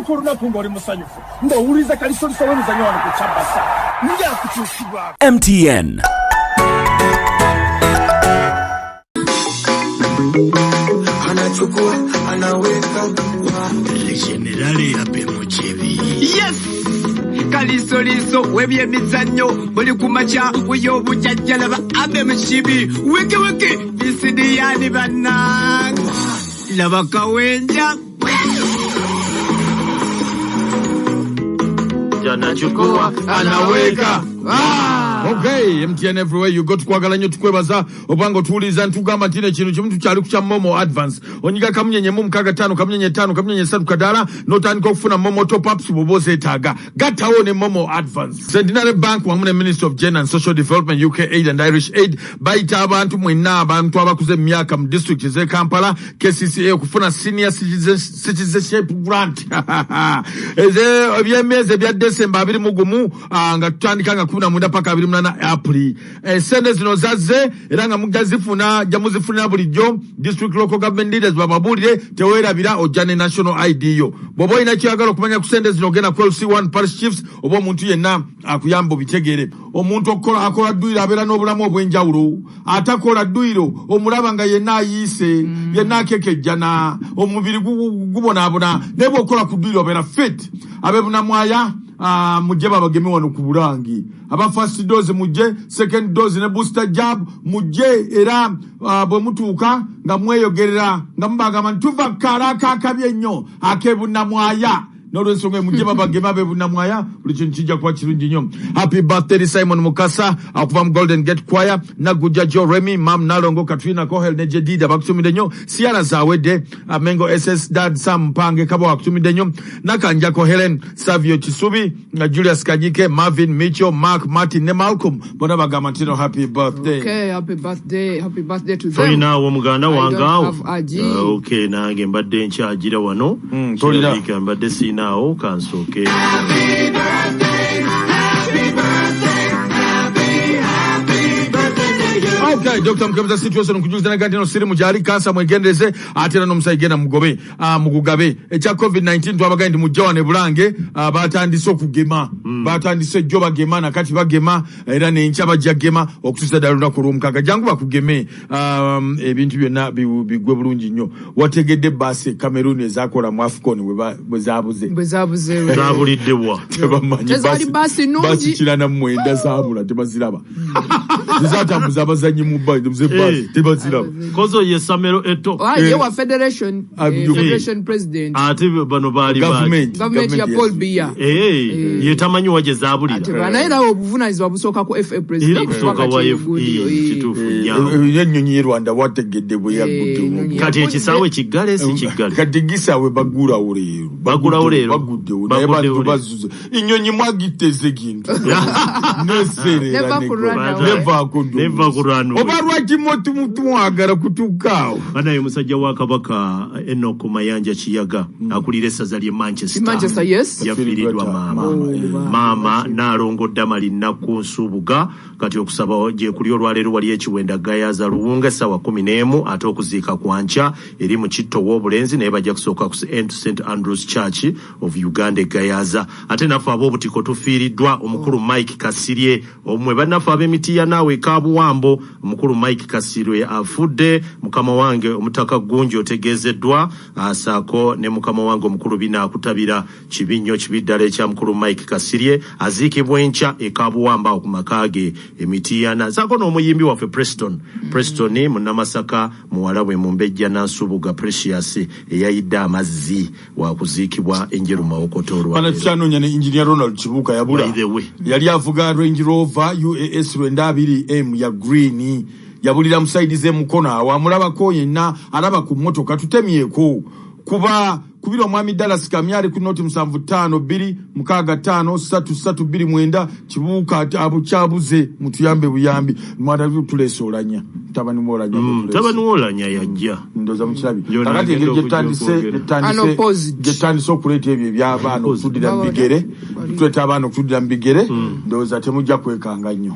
Tandika olunaku ng'oli musanyufu ng'owuliriza kalisoliso w'emizannyo wano ku Kyabasa ng'akutuusibwako MTN. Anachukua anaweka Generali Abe Mukibi. Yes! Kalisoliso w'ebyemizannyo buli ku makya w'ey'obujajja laba Abe Mukibi wiki wiki bisidiyani bannange laba kawenja. Anachukua anaweka. Okay, MTN everywhere you go, tukwagala nnyo, tukwebaza obanga otuwuliriza. Ntugamba nti ekintu kimu tukyali ku kya MoMo advance. Onyiga kamunyenye mu 65 kamunyenye 5 kamunyenye 3 kadaala n'otandika okufuna MoMo top ups bw'oba ozeetaaga, gattawo ne MoMo advance. Centenary Bank wamu ne Ministry of Gender and Social Development, UK Aid and Irish Aid bayita abantu mwenna, abantu abakuze mu myaka mu district z'e Kampala, KCCA, okufuna senior citizenship grant ebyemyezi ebya Desemba 21, nga tutandika nga 19 paka 28 April. Sente zino zazze era nga mujja zifuna, jja muzifunira bulijjo. District local government leaders bababuulire. Teweerabira ojja ne national ID yo. Bw'oba olina kyeyagala okumanya ku sente zino, ogenda ku LC1, parish chiefs oba omuntu yenna akuyamba obitegere. Omuntu okukola, akola dduyiro abeera n'obulamu obw'enjawulo. Atakola dduyiro omulaba nga yenna ayiise, yenna akekejjana, omubiri gubonaabona, naye bw'okola ku dduyiro obeera fit. Ab'ebunamwaya, mujje babageme wano ku Bulangi. Aba first dose mujje, second dose ne booster jab mujje. Era bwe mutuuka nga mweyogerera nga mubagamba nti tuva kkaala akakabi ennyo ak'ebunamwaya. N'olwensonga mujje babageme ab'ebunamwaya, buli kintu kijja kuba kirungi nnyo. Happy birthday Simon Mukasa okuva mu Golden Gate Choir, Nagujja Jo Remy, Mam Nalongo, Katrina Kohel ne Jedida bakutumidde nnyo. Siara zawedde Mengo SS Dad Sam Mpange Kabo akutumidde nnyo, Nakanjako Helen, Savio Kisubi, Julius Kanyike, Marvin Micho, Mark Martin ne Malcolm bonna bagamba nti no happy birthday. Okay, happy birthday, happy birthday to them. Tolinaawo muganda wange awo? Okay, nange mbadde nkyagira wano. Tolina. Mbadde siinaawo, kansooke. Happy birthday, happy birthday, happy, happy birthday to you. Okay, Dr. Mukebeza situation nkujuliza naga nti sirimu gyali, kansa mwegendereze, ate era n'omusayi genda mugobe, mugugabe. Ekya COVID-19 twabagaye nti mujja wano e Bulange, batandise okugema. Batandise ejjo bagema, nakati bagema, era n'enkya bajja gema okutuusa ddala olunaku olw'omukaaga. Jangu bakugeme, ebintu byonna biggwe bulungi nnyo. Wategedde baasi e Cameroon ezakola mu AFCON bwe zabuze? Bwe zabuze? Zabulidde wa? Tebamanyi. Tezaali baasi nnungi. Baasi 99 zaabula, tebaziraba. Zizatambuza abazanyi mu baasi tebaziraba. Kozo ye Samero Eto. Ah, ye wa federation, federation president. Ate bano baali government. Government ya Paul Biya. Ye tamanyi wa gye zaabulira. Naye era obuvunanyizibwa busooka ku FA president. Era busooka wa FA, kituufu nnyo. Ennyonyi y'e Rwanda wategedde bwe yagguddewo? Kati ekisaawe kiggale si kiggale? Kati gisaawe bagulawo leero. Bagulawo leero. Baguddewo, naye bantu bazuze ennyonyi mwagiteze kintu neserera. Neva ku runway. Neva ku runway. Oba lwaki mwagala kutuukaawo? Banaye, omusajja wa Kabaka Enoko Mayanja Kiyaga akulira essaza ly'e Manchester, Manchester, yes. yafiiriddwa maama. Oh, maama Naalongo Damali Nakku Nsubuga. Kati okusaba gye kuli olwaleero wali ekiwenda Gayaza Luwunga essaawa 11, ate okuziika kwankya eri mu Kitto w'obulenzi, naye bajja kusooka ku St Andrews Church of Uganda e Gayaza. Ate naffe ab'obutiko tufiiriddwa omukulu Mike Kasirye, omwe bannaffe ab'emitiya naawe Kabuwambo. Omukulu Mike Kasirye afudde. Mukama wange omutaka Gunji otegeezeddwa, asaako ne mukama wange omukulu Binaakutabira. Kibi nnyo, kibi ddala ekya mukulu Mike Kasirye. Aziikibwa enkya e Kabuwambo awo ku maka ge emitiyana, saako n'omuyimbi waffe Preston. Preston Munnamasaka, muwala bwe Mumbejja Nansubuga Precious eyayidde amazzi, wakuziikibwa Enjeru Mawokota Bana olwaleero. Tukyanoonya ne Engineer Ronald Kibuuka, yabula. By the way. Yali avuga Range Rover UAS 92 M ya green, yabulira mu side z'emukono awo. Amulabako yenna alaba ku mmotoka tutemyeko kuba kubira omwami Dallas Kamyali ku noti 752 65 3329. Kibuuka abukyabuze, mutuyambe buyambi. Mwata tuleese Olanya, mutabani Mwolanya. Mutabani Wolanya yajja. Ndoza mukirabi. Yona Kakati agenda engeri okujja okwogera. Unopposed. gyetandise okuleeta ebyo ebyabaana okutuddira mu bigere, tuleeta abaana okutuddira mu bigere, ndowooza temujja kwekanga nnyo.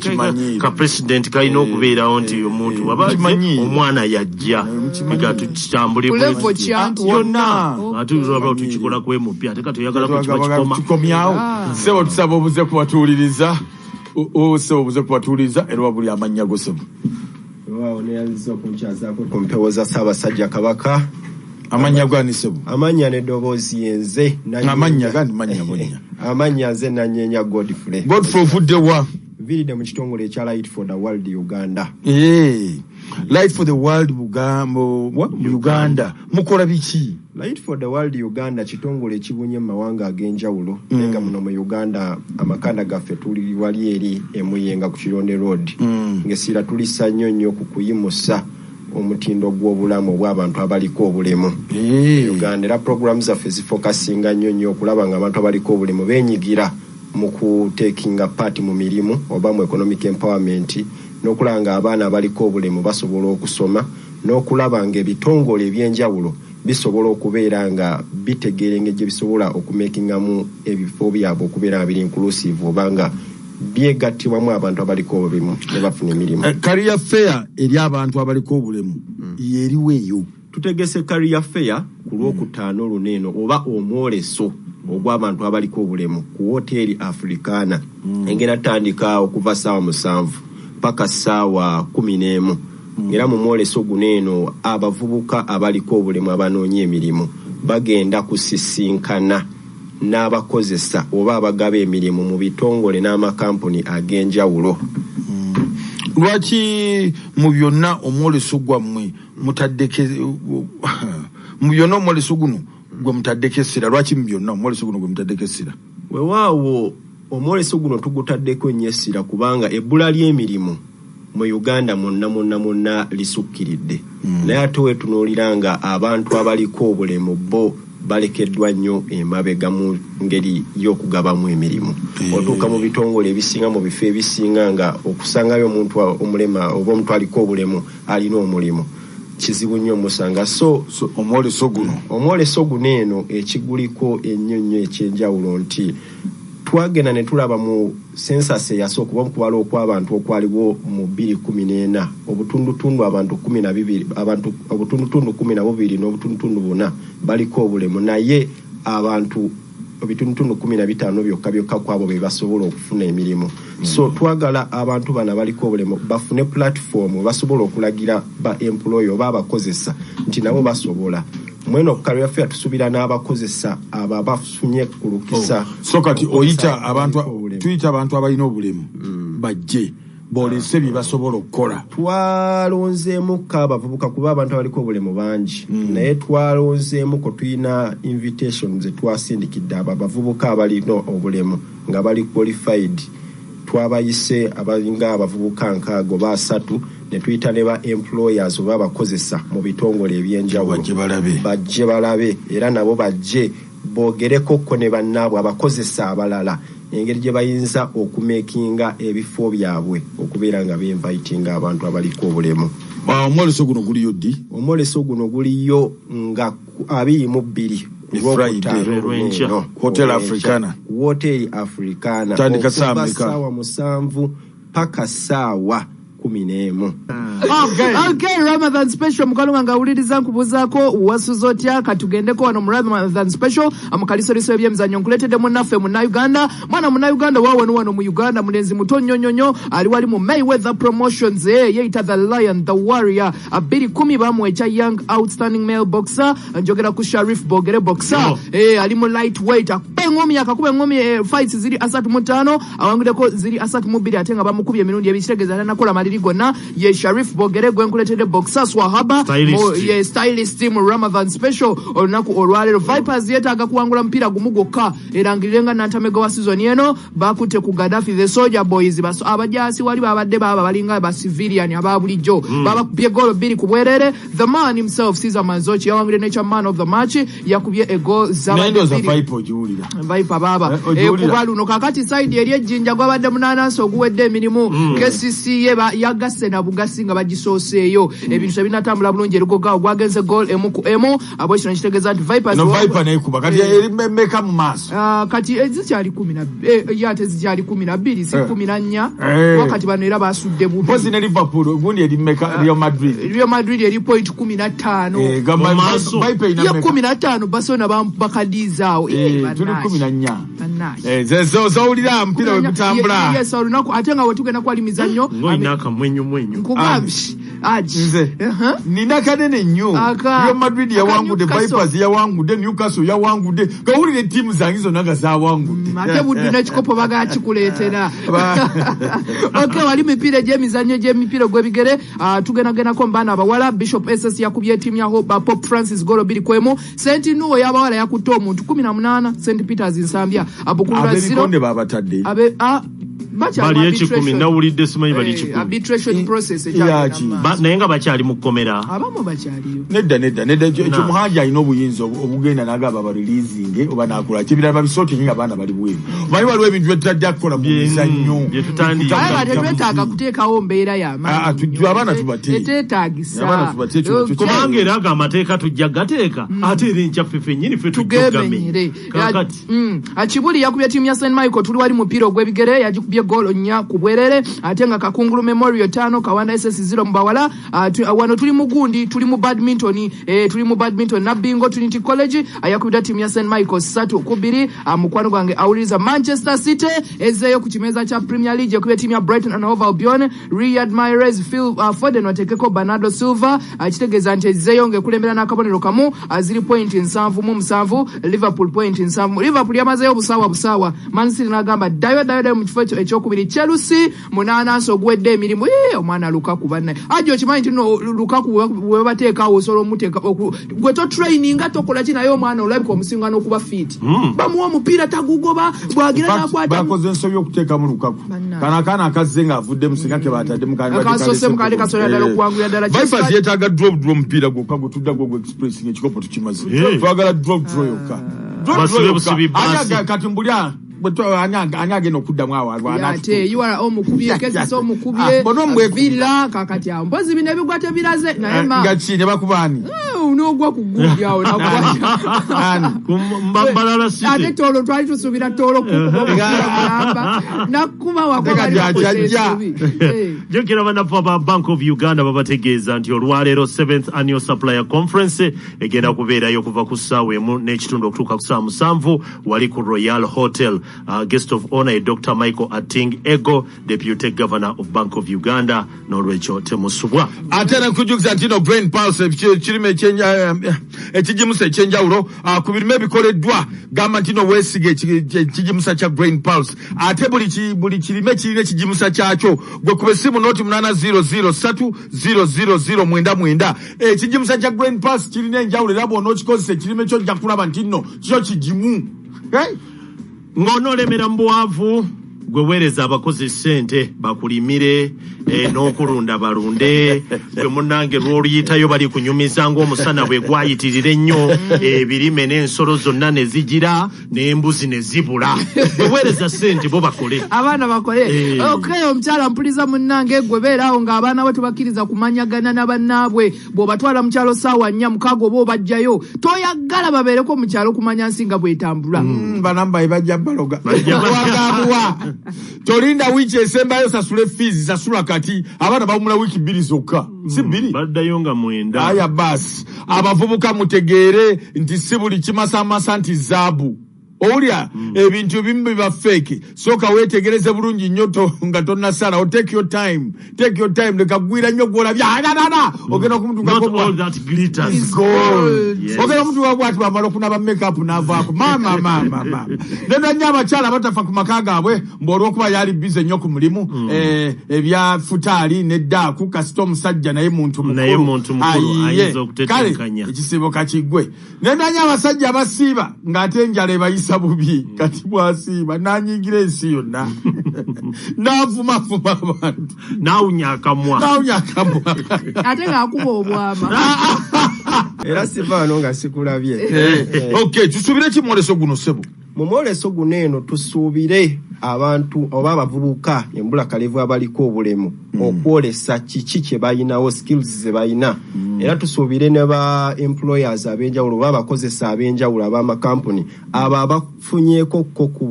Kimanyiire. Ka president kalina okubeerawo nti omuntu aba Kimanyiire. omwana yajja Mukimanyiire. nga tutambulire. Buli Ku level bwekiti. ki anti? Yonna. Ate olaba tukikola ku MP, ate kati oyagala ko kiba kikoma. Kikomyawo. Sebo, tusaba obuze kubatuwuliriza. Sebo, obuze kubatuwuliriza era wabuli amannya go, sebo. Waawo, neyanziza okunkyazaako ku mpewo za Ssaabasajja Kabaka. Amannya gani, sebo? Amannya n'eddoboozi yenze Amannya gandi, mannya bunnya. Amannya nze Nanyenya Godfrey. Godfrey, ovudde wa? Nviiridde mu kitongole ekya Light for the World Uganda. Light for the World mu Uganda mukola biki? Light for the World Uganda kitongole ekibunye mu mawanga ag'enjawulo, naye nga muno mu Uganda amakanda gaffe tuli wali eri Emuyenga ku Kironde Road, ng'essira tulissa nnyo nnyo ku kuyimusa omutindo gw'obulamu obw'abantu abaliko obulemu Uganda. Era programu zaffe zifokasinga nnyo nnyo okulaba nga abantu abaliko obulemu beenyigira mu kutekinga part mu mirimu oba mu economic empowerment, n'okulaba nga abaana abaliko obulemu basobola okusoma, n'okulaba nga ebitongole ebyenjawulo bisobola okubeera nga bitegeera engeri gye bisobola okumakingamu ebifo byabwe okubeera nga biri inclusive oba nga byegattibwamu abantu abaliko obulemu ne bafuna emirimu. Career fair eri abantu abaliko obulemu yeriwo eyo? Tutegese career fair ku Lwokutaano luno eno, oba omwoleso ogw'abantu abaliko obulemu ku Woteeri Africana. Engenda tutandika okuva 7:00 paka 11:00. Era mu mwoleso guno eno abavubuka abaliko obulemu abanoonya emirimu bagenda kusisinkana n'abakozesa oba abagaba emirimu mu bitongole n'amakampuni ag'enjawulo. Lwaki mu byonna omwoleso gwammwe mutaddeko, mu byonna omwoleso guno gwe mutaddeko essira? Lwaki mu byonna omwoleso guno gwe mutaddeko essira? Weewaawo, omwoleso guno tugutaddeko nnyo essira kubanga ebbula ly'emirimu mu Uganda mwonna mwonna mwonna lisukkiridde, naye ate wetunuulira nga abantu abaliko obulemu bo balekeddwa nnyo emabega mu ngeri y'okugabamu emirimu. Otuuka mu bitongole ebisinga, mu bifo ebisinga, nga okusangayo omuntu omulema oba omuntu aliko obulemu alina omulimu kizibu nnyo omusanga. So So, omwoleso guno? Omwoleso guno eno ekiguliko ennyo nnyo ekyenjawulo nti twagenda ne tulaba mu census eyasooka oba mukubala okw'abantu okwaliwo mu 2014, obutundutundu abantu 12, abantu obutundutundu 12.4 baliko obulemu, naye abantu ebitundutundu 15 byokka byokka kwabo be basobola okufuna emirimu. So twagala abantu bano abaliko obulemu bafune platform basobola okulagira ba employer oba abakozesa nti nabo basobola. Mweno career fair tusuubira n'abakozesa abo abafunye ku lukisa So kati oyita abantu, abaliko obulemu. Tuyita abantu abalina obulemu bajje boolese bye basobola okukola. Twalonzeemuko abavubuka kuba abantu abaliko obulemu bangi, naye twalonzeemuko, tulina invitation ze twasindikidde abo abavubuka abalina obulemu nga bali qualified. Twabayise abalinga abavubuka 60 oba 30, ne tuyita ne ba employers oba abakozesa mu bitongole ebyenjawulo. Bajje balabe. Bajje balabe, era nabo bajje boogerekokko ne bannaabwe abakozesa abalala engeri gye bayinza okumekinga ebifo byabwe okubeera nga beinvitinga abantu abaliko obulemu. Omwoleso guno guliyo ddi? Omwoleso guno guliyo nga 22 Ni Friday. Lwenkya. Hotel Africana. Hotel Africana. Tandika saa Okuva mmeka? 7:00 paka 11:00. Okay, Ramadan special. Mukwano wange awuliriza, nkubuuzaako wasuza otya? Katugendeko wano mu Ramadan special mu kalisoliso ebyemizannyo. Nkuleetedde munnaffe Munnayuganda, mwana Munnayuganda wa wano wano mu Uganda, mulenzi muto nnyo nnyo nnyo, ali wali mu Mayweather Promotions, yeeyita the Lion the Warrior. 2010 bamuwa ekya Young Outstanding Male Boxer. Njogera ku Sharif Bogere Boxer. Yo. Ali mu lightweight, akuba eŋŋumi, akakuba eŋŋumi, fights ziri 35, awanguleko ziri 32, ate nga bamukubye emirundi ebiri, kitegeeza tanakola maliri gonna. Ye Sharif Bogere gwe nkuleetedde, boxer swahaba. Stylist. Ye stylist mu Ramadan special olunaku olwaleero. Vipers yeetaaga kuwangula mupiira gumu gwokka erangirire nga nantamego wa season eno. Bakutte ku Gaddafi the Soldier Boys. Abajaasi wali babadde baba balinga ba civilian aba bulijjo, babakubye goolo 2 ku bwerere. The man himself, Caesar Manzoki, yawangulire nekya man of the match, yakubye ego Naye ndowooza zabadde Viper ogiwulira. Viper baaba. Ogiwulira? Kuba luno kakati side eri ejjinja gwabadde munanansi oguwedde emirimu. KCCA yagasse na bugasi nga bagisooseeyo. Ebintu tebinatambula bulungi erugogawo gwagenze goal 1-1. Abo kino kitegeeza nti Vipers No Viper nekuba kati eri mmeka mu maaso? Kati zikyali 10 ate zikyali 12 si 14. Wakati bano era basudde bubi. Mpozi ne Liverpool gundi eri mmeka? Real Madrid. Real Madrid eri point 15. Gamba Mu maaso. Viper ina Ye mmeka? 15 Barcelona bakadiizaawo. Tuli 14. Bannange. Zowulira mpira we gutambula. Yes, olunaku ate nga wetugenda kwali mizannyo. Ng'olina akamwenyumwenyu. Nkugambye aji. Nze nina kanene nnyo. Real Madrid yawangudde, Aka Newcastle. Vipers yawangudde, Newcastle yawangudde, gawulire ttiimu zange zonna nga zawangudde. Ate Buddu n'ekikopo bagala kikuleetera. Okay, wali mipiira egy'emizannyo gy'emipiira gw'ebigere. Tugendagendako mu baana abawala. Bishop SS yakubye ttiimu ya Hope, Pope Francis golo 2-1. St Nuwo y'abawala yakutte omuntu 18 St Peters Nsambya abukulula 0. Ab'ebikonde babatadde. Abe bakyali Bali mu 10 arbitration. Nawulidde simanyi bali 10. Arbitration process ekyagenda Yaki. mu maaso. Naye nga bakyali mu kkomera. Abamu bakyaliyo. Nedda, nedda, nedda, ekyo Na. Muhaji alina obuyinza obugenda n'agamba bareleasinge oba nakola ki ebirala babisootinge nga abaana bali bweru. Omanyi waliwo ebintu bye tutajja kukola mu mizannyo. Bye tutandika. Aye nga tetwetaaga kuteekawo mbeera y'amaanyi. Ah, abaana tubate. Eteetaagisa. Abaana tubate, kino Kubanga era ago amateeka tujja gateeka ate era enkyaffe ffennyini ffe tujja Tugemenyere. Kakati Kibuli yakubye ttiimu ya St Michael. Tuli wali mupiira ogw'ebigere, yagikubye goolo 4-0, ate nga Kakungulu Memorial 5, Kawanda SS 0 mu bawala. Wano tuli mu gundi, tuli mu badminton, tuli mu badminton. Nabbingo Trinity College yakubidwa ttiimu ya St Michael 3-2. Mukwano gwange awuliriza, Manchester City ezzeeyo ku kimeeza kya Premier League, ekubye ttiimu ya Brighton and Hove Albion. Riyad Mahrez, Phil Foden wateekeko Bernardo Silva. Kitegeeza nti ezzeeyo ng'ekulembera n'akabonero kamu, ziri point 77, Liverpool point 70. Liverpool yamazeeyo busaawa busaawa, Man City n'agamba ddayo ddayo ddayo mu kifo ekyo ekyokubiri. Chelsea munaanansi oguwedde emirimu. Yee, omwana Lukaku bannaye ajo okimanyi nti no Lukaku we bateekaawo osobola omuteeka gwe totraininga tokola ki, naye omwana olabika omusinga n'okuba fit. Bamuwa omupiira tagugoba bwagira n'akwata. Bakoze ensobi okuteekamu Lukaku. Bannange. Kano akaana akazze ng'avuddemu singa kebatadde. Akasoose mukandi kasobola ddala okuwangulira ddala. Vipers yeetaaga draw draw omupiira gwokka gwe tudda gwo express ng'ekikopo tukimaze. Twagala draw draw yokka. Draw, draw Basibe yokka. busibi Ani basi. Kati mbulya ani agenda okuddamu awo Ate URA omukubye, KCC omukubye, Ah, bona omwekubira. Villa kakati awo mpozi bino ebigwa tebiraze naye ma Nga ki ne bakuba ani? N'ogwa ku gundi awo nakwata. Ani? Ku Mbarara Ate City. Toolo twali tusuubira Toolo kukuba omupiira mulamba nakuba wako Teka bali bakoze gyajja. ensobi. Jjukira bannaffe aba Bank of Uganda babategeeza nti olwaleero 7th Annual Supplier Conference egenda kubeerayo okuva ku ssaawa 1:30 okutuuka ku ssaawa 7 wali ku Royal Hotel. Guest of honor ye Dr Michael Ating Ego, Deputy Governor of Bank of Uganda. N'olwekyo temusubwa. Ate nekujjukiza nti no Grain Pulse kirime ekigimusa ekyenjawulo, ku birime ebikoleddwa gamba nti no weesiga ekigimusa kya Grain Pulse, ate buli kirime kirina ekigimusa kyakyo. Gwe kuba essimu noti 800 300 99. Ekigimusa kya Grain Pulse kirina enjawulo era bw'onookikozesa ekirime kyo ojja kulaba nti nno kyo kigimu. Eh? Ng'onoolemera mu bwavu, gwe weereza abakozi ssente bakulimire, n'okulunda balunde. Gwe munnange lw'oluyitayo bali kunyumiza ng'omusana bwe gwayitirira ennyo ebirime n'ensolo zonna ne zigira n'embuzi ne zibula. Gwe weereza ssente bo bakole. Abaana bakole. Okay, omukyala mpuliza munnange, gwe beeraawo ng'abaana bo tebakkiriza kumanyagana na bannaabwe. Bw'obatwala mu kyalo ssaawa 4 6 oba obajjayo, toyagala babeereko mu kyalo kumanya nsi nga bw'etambula. Banambaye bajja baloga. Bajja Wagabuwa tolinda wiiki esembayo sasule fees, sasula kati. Abaana bawumula wiiki 2 zokka, si 2? Baddayo nga 9. Aya basi, abavubuka mutegeere nti si buli kimasamasa nti zaabu. Owulira ebintu ebimu biba fake. Sooka weetegereze bulungi nnyo nga tonnasalawo. Take your time, take your time. Leka gwira nnyo gwolabye ananana ogenda okumutukako. Not all that glitters is gold. Yes. Ogenda omutuka bwati bwamala okunaba makeup n'avaako. Maama maama maama, nenda nnyo abakyala batafa ku maka gaabwe mbu olw'okuba yali bize nnyo ku mulimu, ebya futaali neddaaku. Kasita omusajja naye muntu Naye mukulu muntu mukulu, ayiye. ayinza okutetenkanya. Kale ekisiibo kakiggwe. Nenda nnyo abasajja abasiiba ng'ate enjala ebayisa bubi. Kati bwasiiba n'anyingira ensi yonna n'avumavuma abantu. Naawunya akamwa. N'awunya akamwa. Ate ng'akuba obwama. Era siva wano nga sikulabye. Okay, tusuubire ki mwoleso guno, ssebo? Mu mwoleso guno eno tusuubire abantu oba abavubuka embulakalevu abaliko obulemu okwolesa kiki kye balinawo, skills ze balina. Era tusuubire ne ba employers ab'enjawulo oba abakozesa ab'enjawulo ab'amakampuni abo abafunyeeko ko ku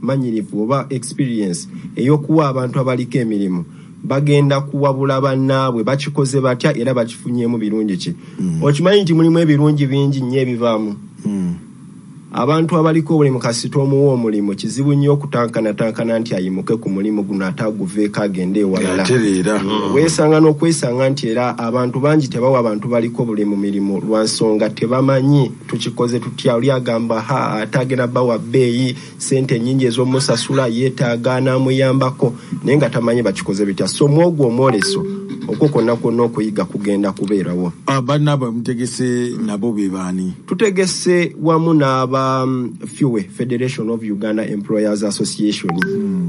bumanyirivu oba experience ey'okuwa abantu abaliko emirimu, bagenda kuwabula bannaabwe bakikoze batya era bakifunyeemu birungi ki. Okimanyi nti mulimu ebirungi bingi nnyo ebivaamu. Abantu abaliko obulimu kasita omuwa omulimu, kizibu nnyo okutankana-tankana nti ayimuke ku mulimu guno ate aguveeko agende ewalala. Yatereera. Weesanga n'okwesanga nti era abantu bangi tebawa abantu baliko bulimu mirimu lwa nsonga tebamanyi tukikoze tutya. Oli agamba ha, ate agenda bawa bbeeyi, sente nnyingi ez'omusasula, yeetaaga anaamuyambako, naye nga tamanyi bakikoze bitya. So mwogwo omwoleso okwo kwonna kwonna okuyiga kugenda kubeerawo. Bannaabwe mutegese nabo be baani? Tutegese wamu n'aba FUE, Federation of Uganda Employers Association,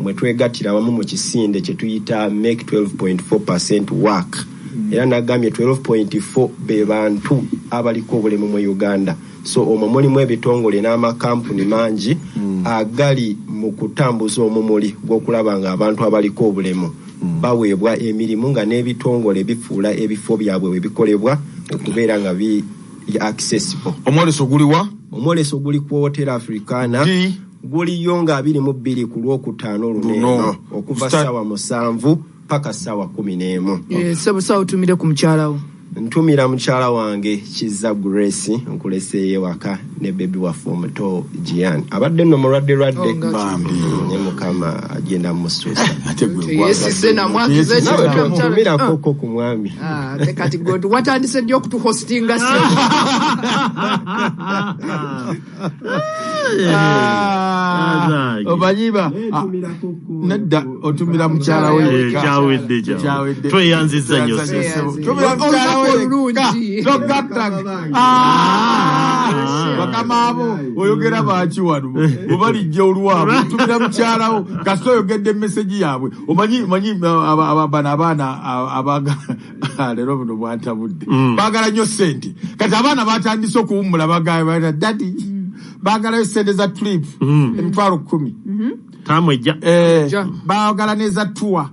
mwe twegattira wamu mu kisinde kye tuyita Make 12.4% Work. Era nagambye 12.4 be bantu abaliko obulemu mu Uganda. So omwo mulimu ebitongole n'amakampuni mangi agali mu kutambuza omumuli gw'okulaba nga abantu abaliko obulemu baweebwa emirimu, nga n'ebitongole bifuula ebifo byabwe we bikolebwa okubeera nga bi accessible. Omwoleso guliwa? Omwoleso guli ku Hotel Africana. Ddi? Guliyo nga 22 ku Lwokutaano luno Luno. eno, okuva 7:00 paka 11:00. Sebo, otumire ku mukyala wo. Ntumira mukyala wange Kiza Grace, nkuleseeyo ewaka ne bebi waffe omuto Gian, abadde nno mulwadde lwadde. Oh, nga Bambi. Ne Mukama agenda musuusa. Ate gwe gwa- Yeesise namwakiza Yeesise ekyo namu. omukyala. Ntumirako ku mwami. Ah, ate kati gwe watandise ddi okutuhostinga, sebo? Ah, omanyi ba nedda, otumira mukyala we yekka. Kyawedde, kyawedde. Kyawedde. Tweyanzizza nnyo. Tweyanzizza ssebo. Tweyanzizza. Tumira mukyala we Olunaku olulungi. yekka. Togattanga. Ah, bakama abo oyogera baki wano oba lijja olwabwe, otumira mukyalawo kasita oyogedde meseji yaabwe. Omanyi bano abaana abaagala leero buno bwantabudde, baagala nnyo ssente. Kati abaana batandise okuwummula, bagamba daddy baagalayo ssente za trip 10,000. Taamu ejja. Ejja. Baagala neza tour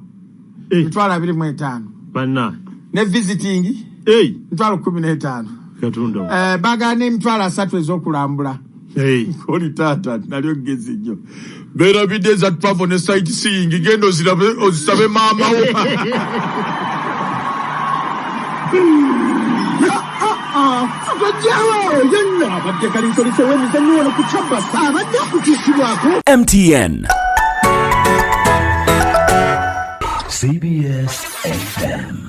25,000. Banna. Ne visiting 15,000. Katonda. Baagala n'30,000 ez'okulambula. Oli taata nalyo gezi nnyo, beerabidde eza travel ne sight seeing, genda ozirabe ozisabe maama wo. Tojjawo yenna abadde kalisoliso w'emizannyo wano ku Kyabasa abadde akutiisibwako. MTN. CBS FM.